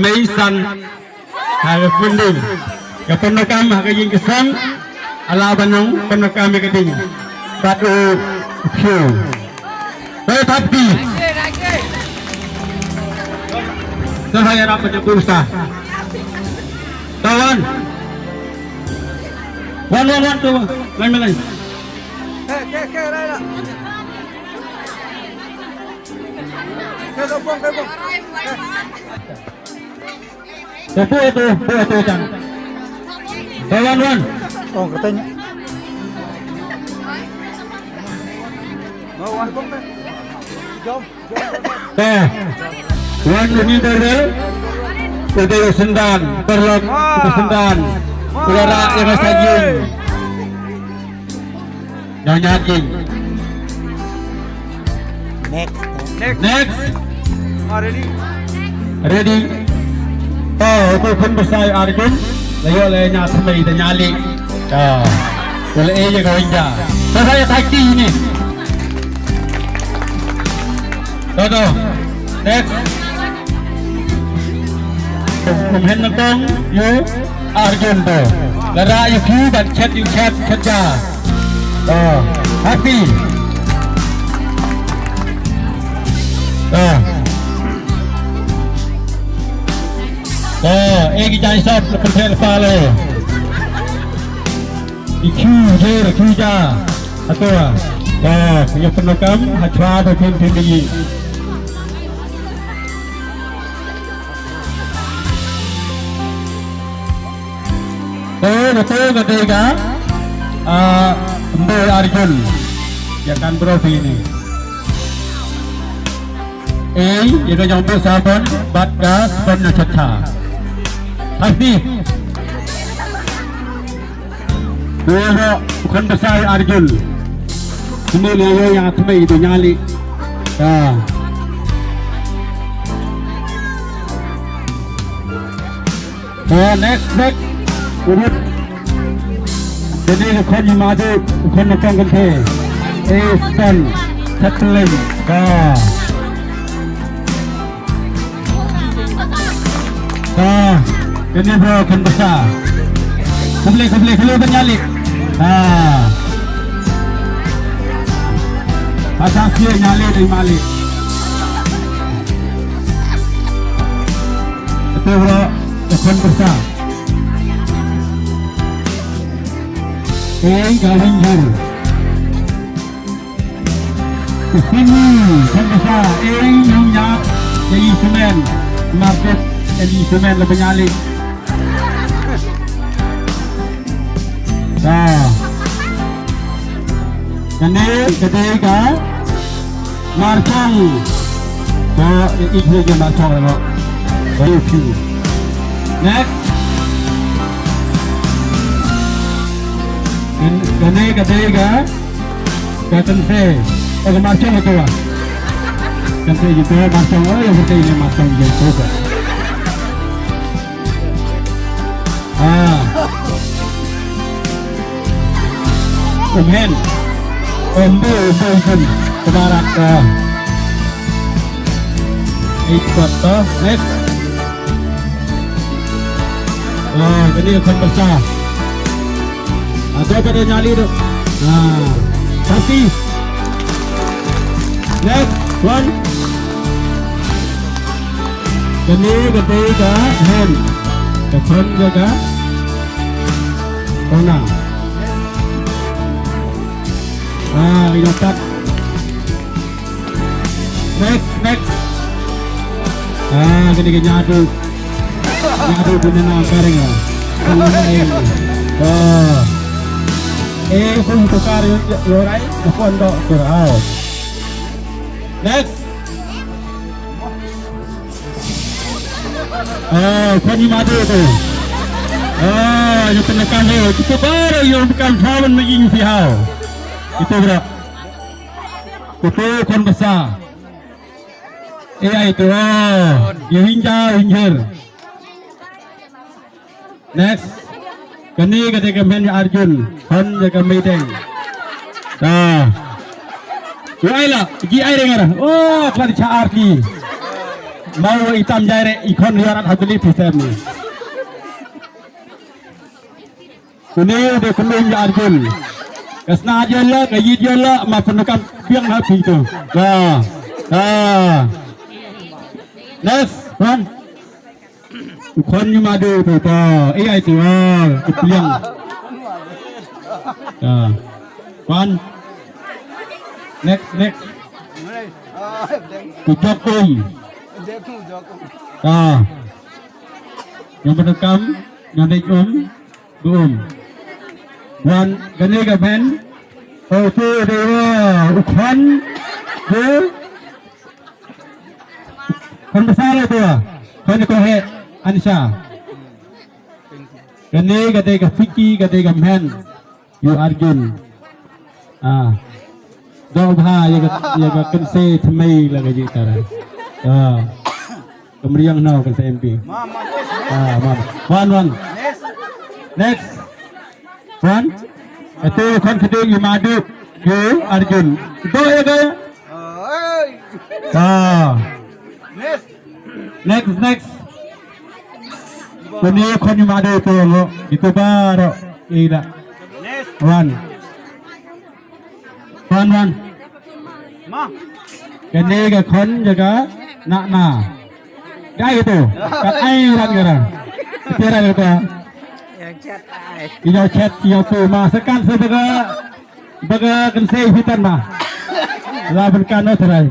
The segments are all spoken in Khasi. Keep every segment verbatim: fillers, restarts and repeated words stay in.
Mei san ha ka kynding. Ka pyndonkam ha ka ïing ka sem. Ala ba nang pyndonkam ïa ka ding. Bad u phew. Hei, thap kti. Sa ha ïarap ka jingpyndonkam. Tawan. Wan, wan, wan, tu. Lai, lai. Te pu tu, pu tu kan. Te wan wan. Ong katanya. Te wan ni dor bel. Udah sendan, perlok, udah sendan. Udah rak yang sajin. Nyonya King. Next. Next. Next. Ah, ready. Ready. Oh, tu pun besai Arjun. Layo le nya semai de nyali. Ah. Boleh eh je kau inja. Saya tak ni. Tuh, tuh. Next. Kum hen nangkong ïa u Arjun to. Lada ïa ki ban chet ïa chet chet ja. To. Happy. To. To. Eh, ki jai sop lepas lepas le. Ïa ki jer ki ja. Ato. To. Ïa pyndonkam ha chwa to phin phin ïa. Te, te, te, te, ka, ah, Mbe Arjun. Ïa kan bro phi ni. Ei, ïa ka jong Mbe Sabon, bat ka, Sabon na chacha. Happy. Dua ro, bukan besar Arjun. Ini dia yang atmai itu nyali. Ya. Oh, next, next. Urut. Jadi, kon ni madu, kon ni tong kente. Eh, stan. Settling. Ya. Ah, ini bro kan besar. Khublei, khublei, khublei ban nyali. Ah. Pasang sia nyali dari mali. Itu bro, kan besar. Eh, kawin jur. Sini, kan besar, eh, nang nyat, jadi semen, market, jadi semen lebih nyali. Dah. Kene, kedai ka, marchong. Ko, itu je marchong lo. Very few. Next. Kene, kedai ka. Ka kan se, ka marchong tu ah. Kan se itu marchong, oh ya betul ini marchong je tu kan. Ah. Umhen. Umbu, umbu kan. Kemarak ka. Eight quarter. Next. Ah, kini kan besar. Ah, tu pada nyali tu. Ah, tapi. Next one. Kini ketiga hand. Depan jaga. Kona. Ah, ini empat. Next, next. Ah, kini ke nyadu. Nyadu punya nama kering ah. Oh. Eh, pun tukar yorai, pun dok turau. Next. Ah, pun ni madu tu. Ah, ni penekan tu. Kita baru yang bukan kawan lagi ni pihau. Itu berat. Kutu kon besar. Eh, ai tu. Oh, yu hinja, hinjir. Next. Kani kata ka men Arjun. Hon ya ka meeting. Dah. Yu ai la. Ji ai dengar. Oh, klan cha arti. Mau i tam jai re i khon ïa rat ha teli phi sem ni. Kuni de kuni ïa Arjun. Ka sna jai la ka yit jai la ma pynukam piang ha phi tu. Ka. Ka. Next one. U khon ñu ma du tu ta. Ei ai tu. Ah, ka piang. Ta. One. Next, next. U jok um. Ta. Ñu pynukam, ñu dei um. Boom. Wan kane ka men. Oke, dewa u khon. Dewa. Khon besar lah tu. Khon ko he Ansa. Kane ka dei ka Fiki, ka dei ka men. Ïa u Arjun. Ah. Dok bha ïa ka, ïa ka kynse thymmei la ka jingtara. Ah. Ka mriang na u kynse M P. Ah, mam. Wan, wan. Next. Wan. Atu khon khading ïa Maduk. Ïa u Arjun. Dok ïa ka. Ah. Next, next. Kuni khon ïa Maduk tu lo. Itu baru. Ila. Wan. Wan, wan. Ma. Kani ka khon jaka na na. Dai tu. Kat ai ran gara. Tira tu. Ïa chat ïa tu ma sekan se baga baga kynse hitan ma. La ban kan no trai.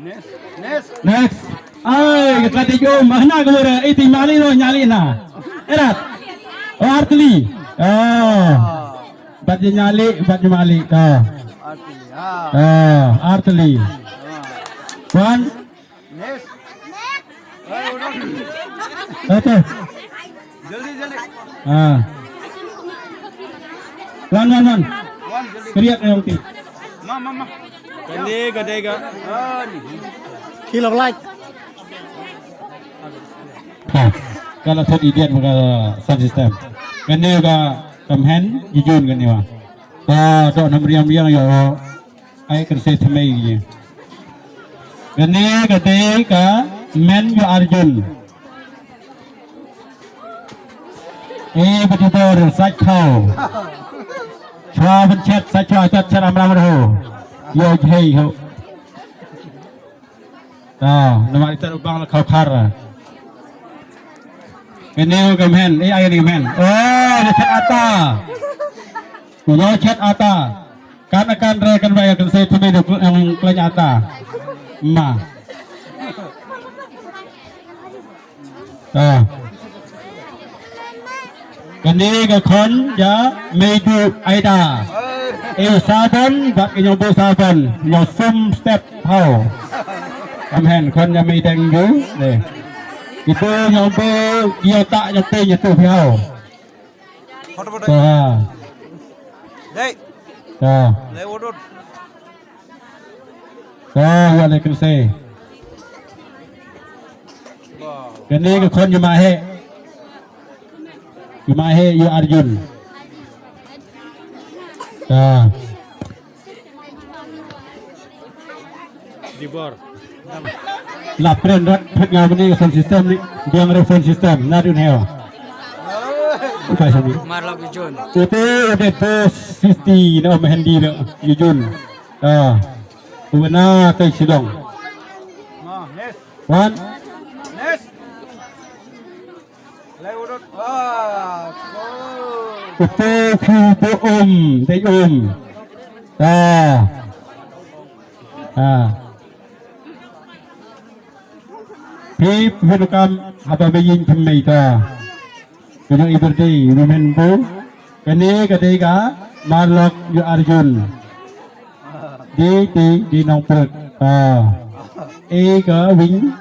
Next. Next. Ai, ka tadi jom, ah, na ka wara, iti mali no nyali na. Erat. Oh, Artli. Oh. Bat je nyali, bat je mali. Oh. Artli. Ah. Oh, Artli. Ah. Wan. Next. Oke. Jaldi, jaldi. Ah. Wan, wan, wan. Wan, jaldi. Kriak yang ti. Ma, ma, ma. Kani ka dei ka. Ah, ni. Kilo like. Ha. Ka la thot idiot ma ka sound system. Kani ka kam hen jijun kani wa. Ka dok nam riang riang yo. Ai kynse thymmei ïa. Kane ka dei ka men ïa u Arjun. Eh, ba dei bor sait khaw. Chwa ban chet, sait chwa chet, chet amram rho. Ïa jhei ho. Ta, namar ita u bang la khaw khar. Kane ka men, eh, ai kane ka men. Oh, ïa chet ata. Ïa chet ata. Kan kan re kan ba ïa kynse thymmei da khlaiñ ata. Ma. Ah. Kane ka khon ïa Meidu Aida. Eh, sabon bad ka ñiong bu sabon, ñiong sum step hau. Am hen khon ïa Meideng ju. Deh. Itu ñiong bu ïa ta ñiong te ñiong tu hau. Hot, hot, hot. Ta. Dei. Ta. Lei wodot. Ta, ïa le kynse. Kane ka khon ïa ma he. Ïa ma he ïa Arjun. Ta. Dibor. La pren rat phet nga mani sound system ni. Biang re sound system. Na dun heo. Kai sami. Marlok Ujun. Ute ude bos fifty na om hendi na Ujun. Ah. Uwena tai sidong. One. Upu phi bu um, dei um. Ta. Ta. Phi phi kam haba me yin phi mei ta. Kano i birthday, women bu. Kane ka dei ka Marlok ïa Arjun. Di di di nong perut. Ta. E ka wing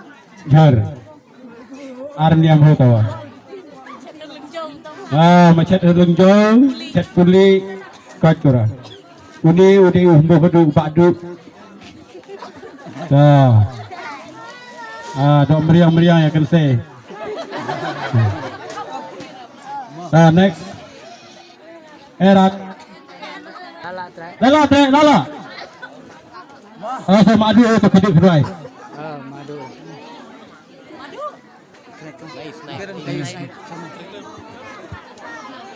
jar. Ar niam ho tawa. Ah, ma chet ha lyngjong, chet puli, koit kura. Uni, uni, uh, mbuh du, bah du. Ta. Ah, dok meriang, meriang ïa kynse. Ta, next. Erat. Lala, tre. Lala, tre, lala. Ah, sama adu, eh, tu kedip kedua.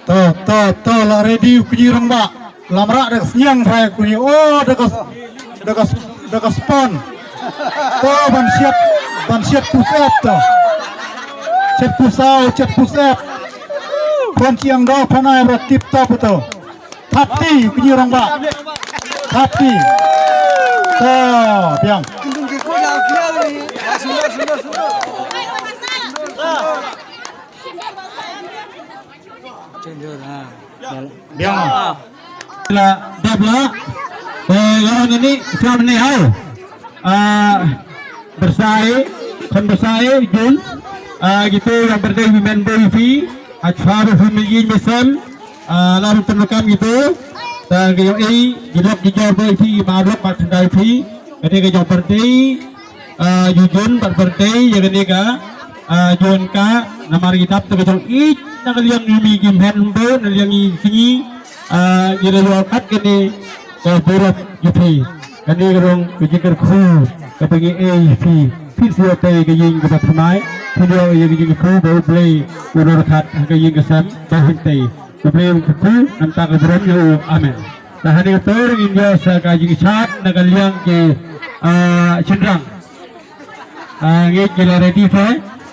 To, to, to, la ready u kñi rangbah. Lam rah da ka sniang trai u kñi. Oh, da ka, da ka, da ka spon. To, ban siat, ban siat push up to. Siat push up, siat push up. Pon chiang do, pon ai bra tip top to. Thap ti, u kñi rangbah. Thap ti. To, biang. Biang. La dep la. Eh, lawan ini siam ni hau. Ah, bersai, kan bersai, Jun. Ah, gitu yang berdaya di main boy fi. Achwa ba fi migi misal. Ah, lam tun kam gitu. Ta ga yo ei, gilok gijor boy fi, ma lok ma tendai fi. Kata ga yo berdaya. Ah, jujun bad berdaya ya kane ka, ah, jun ka namar ki dap te ka jong ïeit na ka liang ïa mi ki mhen bo na liang i sngi, ah, ngi la ïoh kat kane ka burap ïa phi. Kane ka long ka jingkyrkhu kaba ngi ai ïa phi. Phi shu ïoh tei ka ïing kaba thymmai, phi ïoh ïa ka jingkyrkhu ba U Blei u nang khat ha ka ïing ka sem ba hynrei. U Blei u kyrkhu namar ka burom ïa u. Amen. Te hangne ka por ngin ïoh sa ka jingshad na ka liang ki, ah, shynrang. Ah, ngi ki la ready te,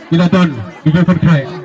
ki la don, ki jingpynkhrai.